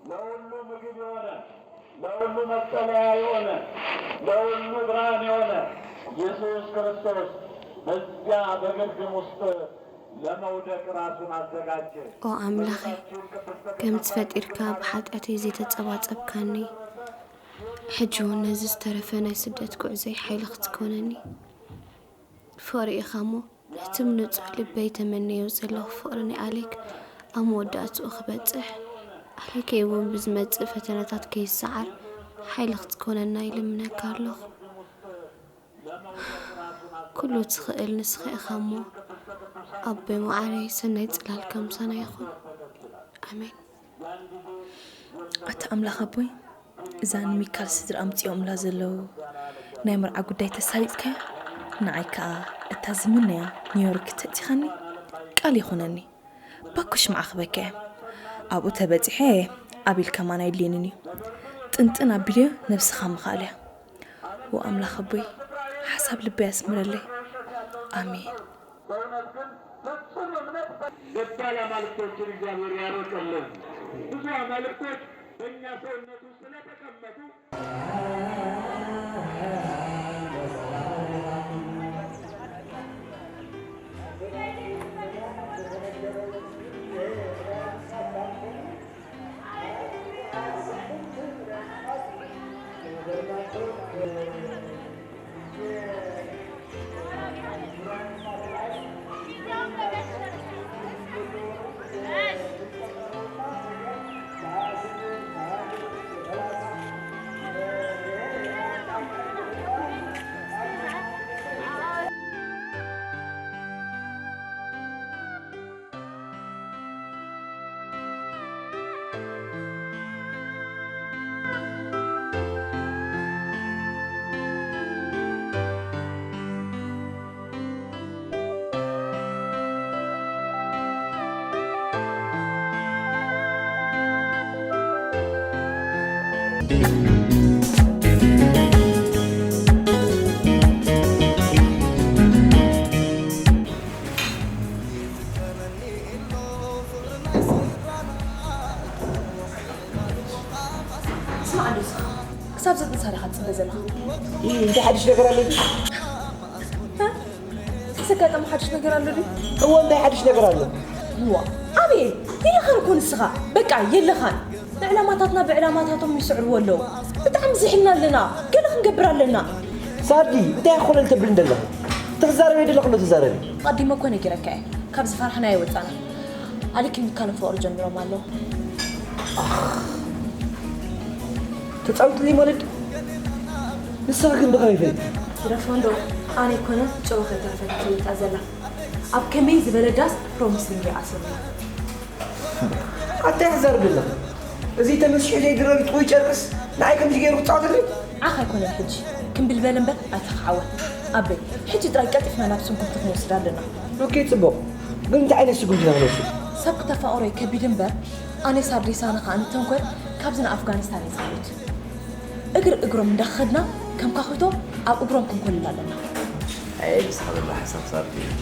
ለሁሉ ምግብ የሆነ፣ ለሁሉ መጠለያ የሆነ፣ ለሁሉ ብርሃን የሆነ ኢየሱስ ክርስቶስ በዚያ በግርግም ውስጥ ለመውደቅ ራሱን አዘጋጀ። ኦ ኣምላኸይ፣ ከምቲ ፈጢርካ ብሓጢኣተይ ዘይተጸባጸብካኒ፣ ሕጂ እውን ነዚ ዝተረፈ ናይ ስደት ጉዕዞይ ሓይሊ ክትኮነኒ ፍቕሪ ኢኻ እሞ፣ ነቲ ብንጹህ ልበይ ተመንየዮ ዘለኹ ፍቕሪ ናይ ኣሌክ ኣብ መወዳእትኡ ክበጽሕ፣ ኣሌከይ እውን ብዝመጽእ ፈተነታት ከይሰዓር ሓይሊ ክትኮነና ይልምነካ ኣለኹ። ኩሉ ትኽእል ንስኻ ኢኻ እሞ፣ ኣቦይ መዓረይ ሰናይ ጽላልካ ምሳና ይኹን። ኣሜን። ኣታ ኣምላኽ ኣቦይ፣ እዛ ንሚካል ስድራ ኣምጺኦምላ ዘለዉ ናይ መርዓ ጉዳይ ተሳሊጥካያ? ንዓይ ከኣ እታ ዝምነያ ኒውዮርክ ተእቲኻኒ ቃል ይኹነኒ። ባኮ ሽምዓ ክበካ እየ። ኣብኡ ተበጺሐ ኣብ ኢል ከማን ኣየድልየንን እዩ። ጥንጥን ኣቢለዮ ነብስኻ ምኽኣል እያ። ዎ ኣምላኽ ኣቦይ፣ ሓሳብ ልበይ ኣስምረለይ። ኣሜን። በእውነት ግን ፍጹም እምነት በ- ደባል አማልክቶችን እግዚአብሔር ያርቅልን። ብዙ አማልክቶች በእኛ ሰውነት ውስጥ ስለተቀመጡ ክሳብ ዘጥንሳ ዲኻ ትፅበ ዘለኻ? እንታይ ሓድሽ ነገር ኣሎ? ዝጋጠመ ሓድሽ ነገር ኣሎ ድዩ? እወ እንታይ ሓድሽ ነገር ኣሎ? እዋ ኣበየ የለኻን እኮ ንስኻ በቃ የለኻን። ንዕላማታትና ብዕላማታቶም ይስዕርዎ ኣለዉ። ብጣዕሚ ዝሒልና ኣለና። ገለ ክንገብር ኣለና። ሳዲ እንታይ ኮለል ተብልን ዘለኺ? ተዛረቢ ደለኹ ዶ ተዛረቢ? ኣቐዲመ እኮ ነጊረካ እየ ካብ ዝፈራሕናዮ ወፃና። ኣሊክ ሚካልን ፍቕሪ ጀሚሮም ኣለዉ። ተፃዊትለይ ማለት ንስኺ ግን ብኸመይ ፈሊጥኪ? ግደፎ እንዶ ኣነ ኣይኮነን ጭዋ ከይተረፈት ትፈልጣ ዘላ ኣብ ከመይ ዝበለ ዳስ ፕሮሚስ ሪንግ ይኣስሩላ። ኣታ ይሕዘር ብለኺ እዚ ተመሲሑ ዘይድረብ ጥዑይ ጨርቅስ ንዓይ ከምዚ ገይሩ ክፃወተለይ? ዓኽ ኣይኮነን ሕጂ ክምብል በል እምበር ኣይተኸዓወን። ኣበይ ሕጂ ጥራይ ቀልጢፍና ናብ ስንኩልቲ ክንወስድ ኣለና። ኦኬ ፅቡቕ ግን እንታይ ዓይነት ስጉምቲ ኢና ክንወስድ? ሰብ ክተፋቕሮ እዩ ከቢድ እምበር ኣነ ሳርዴስ ኣነ ኸኣ ንተንኮል ካብዚ ንኣፍጋኒስታን እየ ዝሓልት። እግር እግሮም እንዳኸድና ከም ካኺቶ ኣብ እግሮም ክንኮልል ኣለና። ኣየ ብስኻ ዘሎ ሓሳብ ሳርዴስ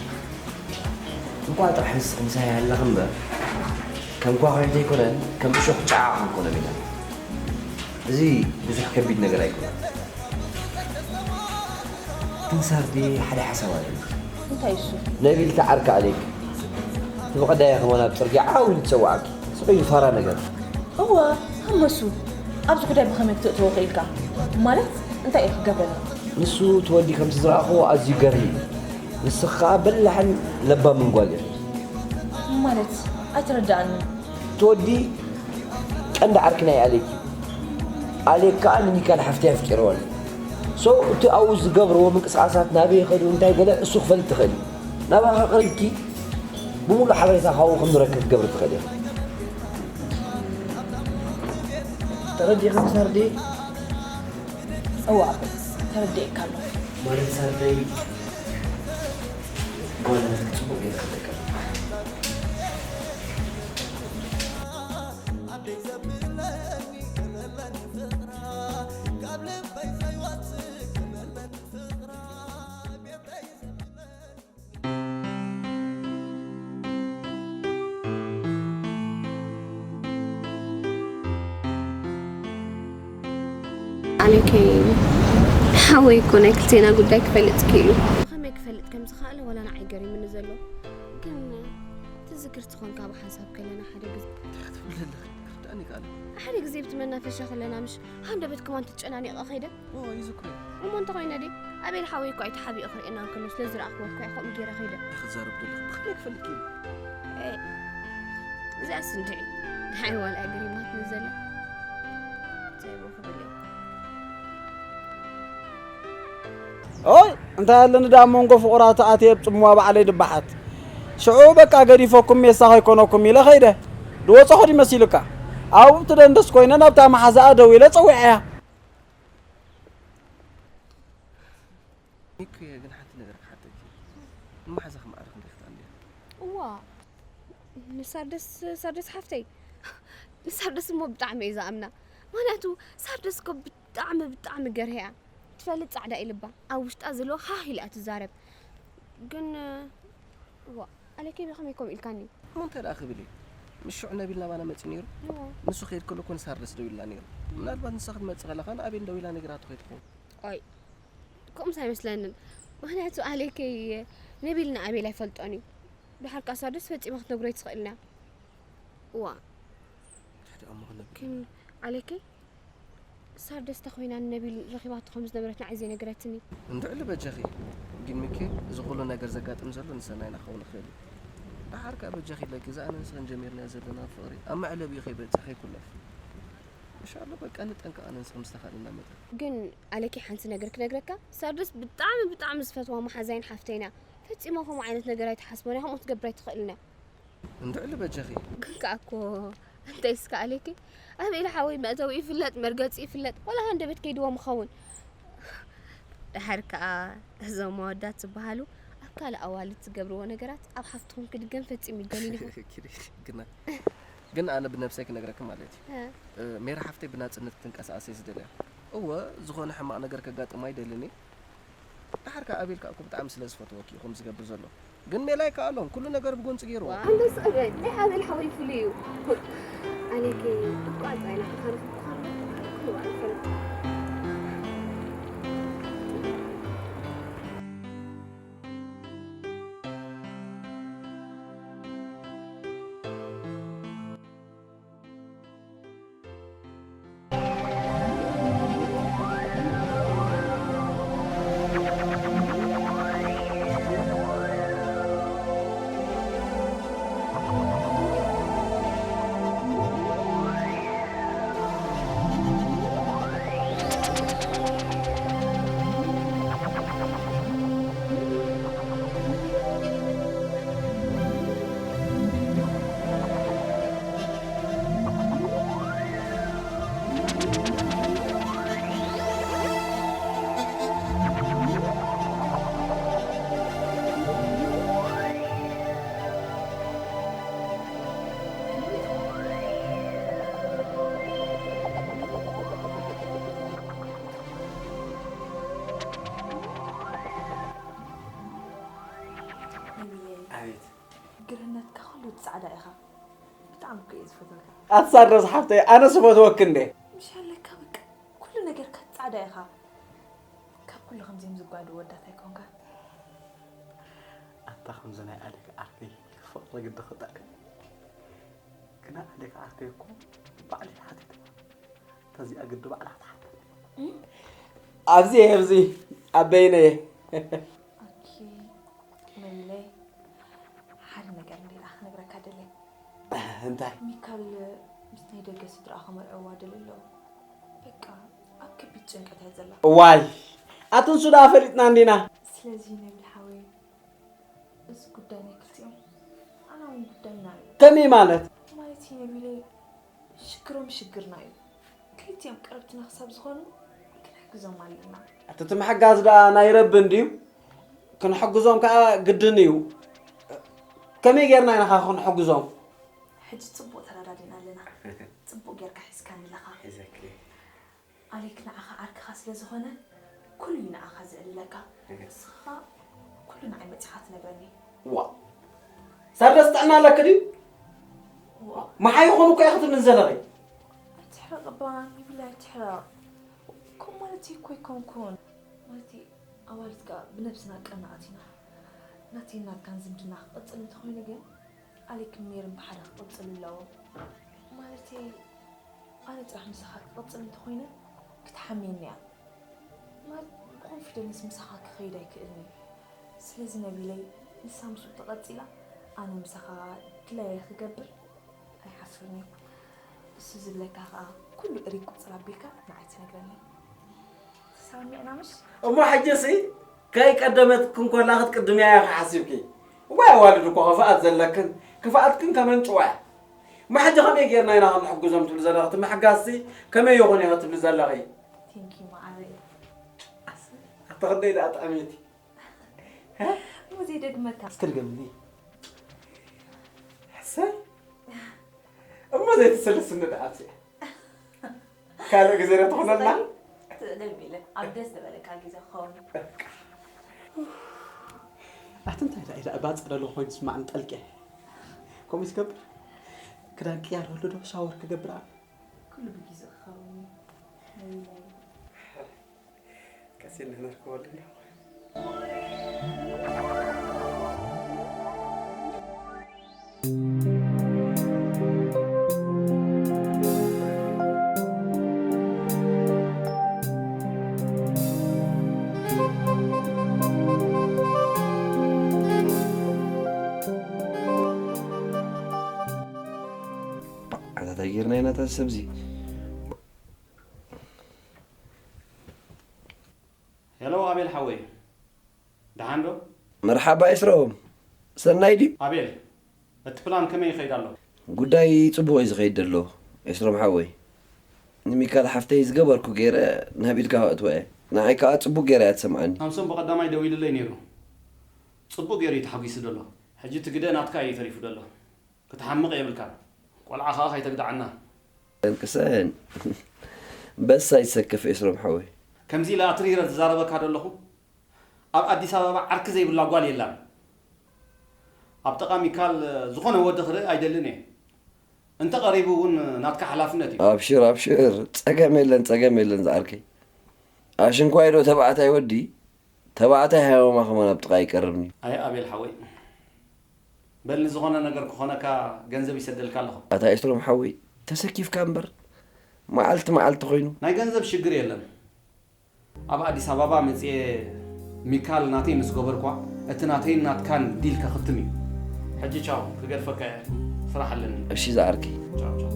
እንኳ ጥራሕ ንስኺ ምሳይ ኣለኺ እምበር ከም ኳኺ ዘይኮነን ከም እሾኽ ጨዓ ክንኮኖም ኢና። እዚ ብዙሕ ከቢድ ነገር ኣይኮነን። ግን ሳርዲ ሓደ ሓሳብ ኣለኒ። እንታይ እሱ? ነቢል ተዓርካ ኣሌክ እቲ ብቐዳያ ከማን ኣብ ጽርግያ ዓው ኢሉ ዝጸውዓኪ ስቕ ኢሉ ፋራ ነገር። እወ ሃመሱ ኣብዚ ጉዳይ ብኸመይ ክትእትዎ ክኢልካ? ማለት እንታይ እዩ ክገብረኒ? ንሱ እቲ ወዲ ከምቲ ዝረኣኽዎ ኣዝዩ ገርሂ እዩ። ንስኺ ከኣ በላሕን ለባምን ጓል ኢኺ። ማለት ኣይተረዳኣንን። እቲ ወዲ ቀንዲ ዓርኪ ናይ ኣሌክ እዩ። ኣሌክ ከኣ ንኒካል ሓፍተይ ኣፍቂርዋ ኣሎ። So እቲ ኣብኡ ዝገብርዎ ምንቅስቓሳት ናበይ ይኸዱ እንታይ ገለ እሱ ክፈልጥ ይኽእል እዩ። ናባኻ ቀሪብኪ ብምሉእ ሓበሬታ ካብኡ ከም ዝረክብ ክትገብሪ ትኽእል ኢኺ። ተረዲእኺ ሳርዲ? እዋ ኣቦይ ተረዲኤካ ኣለኹ። ማለት ሳርደይ ጓል ጽቡቕ ጌርካ ተቀርብ። ኣሌከይ ሓወይ እኮ ናይ ክልቴና ጉዳይ ክፈልጥ ክኢሉ። ከመይ ክፈልጥ ከም ዝኸኣለ ዋላ ንዓይ ገሪምኒ ዘሎ። ግን ትዝክርቲ ኮንካ ብሓንሳብ ከለና ሓደ ግዜ እንታይ ክትብሊ ኣለኺ? ክርዳእኒ ይከኣል። ሓደ ግዜ ብቲ መናፈሻ ከለና ምሽ ሃንደበት ከማን ትጨናኒቐ ከይደ። ኦ ይዝክሮ። እሞ እንተኾይነ ድየ? ኣቤል ሓወይ እኳ እዩ ተሓቢኡ ክርእየና እንከሎ ስለ ዝረኣኽዎ እኳ እየ ከምኡ ገይረ ከይደ። እንታይ ክትዛረብ ዘለኺ? ብኸመይ ክፈልጥ ክኢሉ? እዚኣስ እንድዒ ንዓይ ዋላ እያ ገሪማትኒ ዘላ። እንታይ እሞ ክብል እየ? ኦይ እንታይ ኣለኒ ደኣ ኣብ መንጎ ፍቑራት ኣትየ ኣብ ጽምዋ ባዕለይ ድበሓት። ሽዑ በቃ ገዲፈኩም ሜሳ ከይኮነኩም ኢለ ከይደ። ድወጸኹ ድዩ መሲሉካ? ኣብኡ ትደንደስ ኮይነ ናብታ መሓዛኣ ደዊለ ጸዊዐያ። ሚኩየ ግን ሓንቲ ነገር ክሓተኪ እየ። ንመሓዛኺ ማዕረ ክንደይ ክትኣልያ? እዋ ንሳርደስ ሳርደስ ሓፍተይ ንሳርደስ እሞ ብጣዕሚ እየ ዝኣምና። ምክንያቱ ሳርደስ እኮ ብጣዕሚ ብጣዕሚ ገርህ እያ። ትፈልጥ ጻዕዳ እዩ ልባ። ኣብ ውሽጣ ዘሎ ሃህ ኢላ እያ ትዛረብ። ግን እዋ ኣሌኬ ብኸመይ ከምኡ ኢልካኒ? እሞ እንታይ ደኣ ክብል እዩ? ምስ ሽዑ ነቢል ናባና መጺኡ ነይሩ። እዋ ንሱ ክኸይድ ከሎ እኮ ንሳርደስ ደዊሉላ ነይሩ። ምናልባት ንሳ ክትመጽእ ከላ ከኣ ንኣቤል ደዊላ ነጊራቶ ከይትኸውን። ኣይ ከምኡስ ኣይመስለንን። ምኽንያቱ ኣሌኬ ነቢል ንኣቤል ኣይፈልጦን እዩ። ድሓር ከኣ ሳርደስ ፈጺማ ክትነግሮ ኣይትኽእልን እያ። እዋ እንታይ ደኣ እሞ ክነግር? ግን ኣሌኬ ሳርደስ ተኾይና ንነቢል ረኺባቶ ከም ዝነበረት ንዓይ ዘይነገረትኒ። እንድዕሊ በጃኺ። ግን ሚኪ እዚ ኩሉ ነገር ዘጋጥም ዘሎ ንሰናይና ክኸውን ይኽእል እዩ። ደሓር ከኣ በጃኺ ኢለኪ እዛ ኣነ ንስኽን ጀሚርናዮ ዘለና ፍቕሪ ኣብ መዕለቢኡ ከይበጽሕ ከይኩለፍ። ኢንሻኣላህ በቃ ንጠንቀቕ ኣነ ንስኺ ምስ ተኻእለና መጠን። ግን ኣሌኬ ሓንቲ ነገር ክነግረካ ሳርደስ ብጣዕሚ ብጣዕሚ ዝፈትዋ መሓዛይን ሓፍተይን እያ። ፈጺማ ከምኡ ዓይነት ነገር ኣይትሓስቦን እያ ከምኡ ክትገብር ኣይትኽእልን እያ። እንድዕሊ በጃኺ። ግን ከኣ እኮ እንታይ እስከ ኣሌኪ ኣቤል ሓወይ መእተዊ ይፍለጥ መርገጺ ይፍለጥ ወላ ሃንደበት ከይድዎም ይኸውን። ደሓር ከኣ እዞም ኣወዳት ዝበሃሉ ኣብ ካልእ ኣዋልድ ዝገብርዎ ነገራት ኣብ ሓፍትኹም ክድገም ፈጺሙ ይደልን ኢኹም። ግና ግን ኣነ ብነብሰይ ክነግረኪ ማለት እዩ። ሜሪ ሓፍተይ ብናጽነት ክትንቀሳቐስ እየ ዝደልያ። እወ ዝኾነ ሕማቕ ነገር ከጋጥማ ኣይደልን እየ። ደሓር ከኣ ኣቤል ከኣ እኮ ብጣዕሚ ስለ ዝፈትወኪ እዩ ከምኡ ዝገብር ዘሎ። ግን ሜላ ኣይከኣሎን፣ ኩሉ ነገር ብጎንጺ ገይርዎ። ኣንበሳ በል፣ ናይ ኣቤል ሓወይ ፍሉይ እዩ። ኣሌኬ፣ እኳ ኣጣይና ክኻረፍ እኳ ኣሎ፣ ኩሉ ባዕሉ ይፈልጥ። ነብየይ፣ ኣቤት። ግርህነትካ ኩሉ እቲ ጻዕዳ ኢኻ። ብጣዕሚ እኮ እየ ዝፈትወካ። ኣትሳረስ ሓፍተይ፣ ኣነስ እፈትወኪ እንዴ። ምሽ ኣለካ በቃ፣ ኩሉ ነገርካ ጻዕዳ ኢኻ። ካብ ኩሉ ከምዚኦም ዝጓዱ ወዳት ኣይኮንካ። ኣታ ከምዚ ናይ ኣሌክ ዓርከይ ፍቕሪ ግዲ ክጠቅም። ግና ኣሌክ ዓርከይ እኮ ባዕለይ ሓቲተ። ተዚኣ ግዲ ባዕላ ክትሓተኒ። ኣብዚ ኣብዚ ኣበይነየ። ኣኪ መለይ ሓደ ነገር እንዲ ደኣ ክነግረካ ደለየ። እንታይ? ሚካል ምስ ናይ ደገ ስድራኣ ክመርዕዋ ደልዩ ኣለዉ። በቃ ኣብ ከቢድ ጭንቀት እያ ዘላ። ዋይ ኣትንሱ ደኣ ፈሊጥና እንዲና። ስለዚ ነቢል ሓወይ እዚ ጉዳይ ናይ ክልቲኦም ኣና እውን ጉዳይና እዩ። ከመይ ማለት? ማለት እዩ ነቢለይ ሽግሮም ሽግርና እዩ። ክልቲኦም ቀረብትና ክሳብ ዝኾኑ ክንሕግዞም ኣለና። እቲ ምሕጋዝ ደኣ ናይ ረቢ እንድዩ። ክንሕግዞም ከዓ ግድን እዩ። ከመይ ጌርና ኢና ኸ ክንሕግዞም? ሕጂ ፅቡቕ ተረዳዲና ኣለና። ፅቡቕ ጌርካ ሒዝካኒ ኣለኻ። ኣሌክ ንዓኻ ዓርክኻ ስለ ዝኾነ ኩሉ እዩ ንዓኻ ዝዕልለካ። ንስኻ ኩሉ ንዓይ መፂኻ ትነግረኒ። ዋ ሳርደስ ጥዕና ኣለክ ድዩ? ዋ መሓይ ይኹን እኮ ኢኺ ትብልን ዘለኺ። ኣይትሕረቕ እባ ኒቢል ኣይትሕረቕ። ከምኡ ማለት እኮ ኣይኮንኩን። ማለት ኣዋልድ ከኣ ብነብስና ቀናኣት ኢና። ናተይን ናትካን ዝምድና ክቕጽል እንተኾይኑ ግን ኣሌክን ሜርን ብሓደ ክቕጽሉ ኣለዎም። ማለተይ ኣነ ጥራሕ ምሳኻ ክቕጽል እንተኾይነ ክትሓምየኒ እያ። ማለት ብኮንፊደንስ ምሳኻ ክኸይድ ኣይክእልን እየ። ስለዚ ነቢለይ ንሳ ምስኡ ተቐጺላ ኣነ ምሳኻ ድላየ ክገብር ኣይሓፍርን እየ። እሱ ዝብለካ ከኣ ኩሉ እሪክ ቁጽር ኣቢልካ ንዓይ ትነግረኒ። ተሰማሚዕና ምሽ? እሞ ሕጂሲ ከይቀደመትክን ኮላ ክትቅድምያ ኢኺ ሓሲብኪ? እዋይ ኣዋልድ እኮ ክፍኣት ዘለክን ክፍኣትክን ከመንጭዋ እያ። እሞ ሕጂ ከመይ ጌርና ኢና ክንሕግዞም ትብሊ ዘለኺ? እቲ ምሕጋዝሲ ከመይ ይኹን ኢኺ ትብሊ ዘለኺ? ቴንኪ መዓረይ። ኣታ ክንደይ ደኣ ጥዕምቲ። እሞ ዘይደግመካ። እስኪ ድገምኒ። ሕሰይ እሞ ዘይትስልስኒ ደኣ ኣብዚኣ። ካልእ ግዜ ዶ ትኾነልና? ትእለም ኢለ ኣብ ደስ ዝበለካ ግዜ ክኸውን። ኣቲ እንታይ ደኣ ኢላ እባ ጸለሎ ኮይኑ ስማዕ ንጠልቀ። ከምኡ ትገብር? ክዳን ቅያር ወልዶ ሻወር ክገብር ኣነ። ኩሉ ብግዜ ክኸውን እዩ። ነቢለይ። ቀስ ኢልና ነርከበሉ እንዳ። ኣታ እንታይ ጌርና ኢና እታ ሰብዚ? ሄሎ ኣቤል ሓወይ፣ ደሓን ዶ? መርሓባ ኤስሮም፣ ሰናይ ድዩ? ኣቤል፣ እቲ ፕላን ከመይ ይኸይድ ኣሎ? ጉዳይ ጽቡቕ እዩ ዝኸይድ ዘሎ ኤስሮም ሓወይ። ንሚካል ሓፍተይ ዝገበርኩ ገይረ ናብ ኢድካ ከእትዋ እየ። ንዓይ ከኣ ጽቡቕ ገይራ እያ ትሰምዓኒ። ሳምሶን ብቐዳማይ ደዊሉለይ ነይሩ። ጽቡቕ ገይሩ እዩ ተሓጒሱ ዘሎ። ሕጂ እቲ ግደ ናትካ እዩ ተሪፉ ዘሎ። ክትሓምቕ የብልካን። ቆልዓ ኸኣ ከይተግድዓና። ቅሰን በስ ኣይትሰከፍ ኤስሮም ሓወይ። ከምዚ ኢለ ኣትሪረ ዝዛረበካ ደለኹ ኣብ ኣዲስ ኣበባ ዓርኪ ዘይብላ ጓል የላን። ኣብ ጥቓ ሚካል ዝኾነ ወዲ ክርኢ ኣይደልን እየ። እንተ ቀሪቡ እውን ናትካ ሓላፍነት እዩ። ኣብሽር ኣብሽር ጸገም የለን ጸገም የለን ዝዓርከይ። ኣሽንኳይ ዶ ተባዕታይ ወዲ ተባዕታይ ሃይማማ ከማን ኣብ ጥቓ ኣይቀርብን እዩ። ኣየ ኣቤል ሓወይ በል ንዝኾነ ነገር ክኾነካ ገንዘብ ይሰደልካ ኣለኹ። ኣታ ኤስሮም ሓወይ ተሰኪፍካ እምበር መዓልቲ መዓልቲ ኮይኑ። ናይ ገንዘብ ሽግር የለን። ኣብ ኣዲስ ኣበባ መጽየ ሚካል ናተይ ምስ ገበርኳ እቲ ናተይን ናትካን ዲል ከኽትም እዩ። ሕጂ ቻው ክገድፈካ እየ ስራሕ ኣለኒ። እሺ ዝዓርከይ። ቻው ቻው።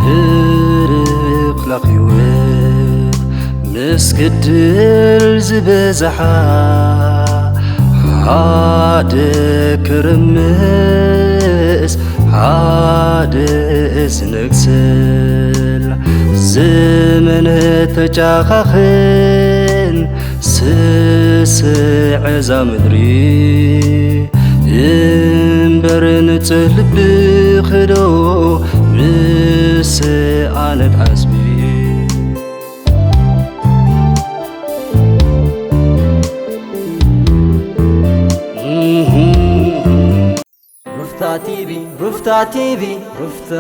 ህርብ ክላኽ ህይወት ምስ ግድል ዝበዝሓ ሓደ ክርምስ ሓደ ዝነግስል ዘመን ተጫኻኽን ስስዕ እዛ ምድሪ እምበር ንጽህ ልብኺ ዶ ምስ ኣነት ዓስቢ። ሩፍታ ቲቪ፣ ሩፍታ ቲቪ፣ ሩፍታ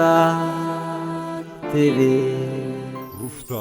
ቲቪ። ሩፍታ።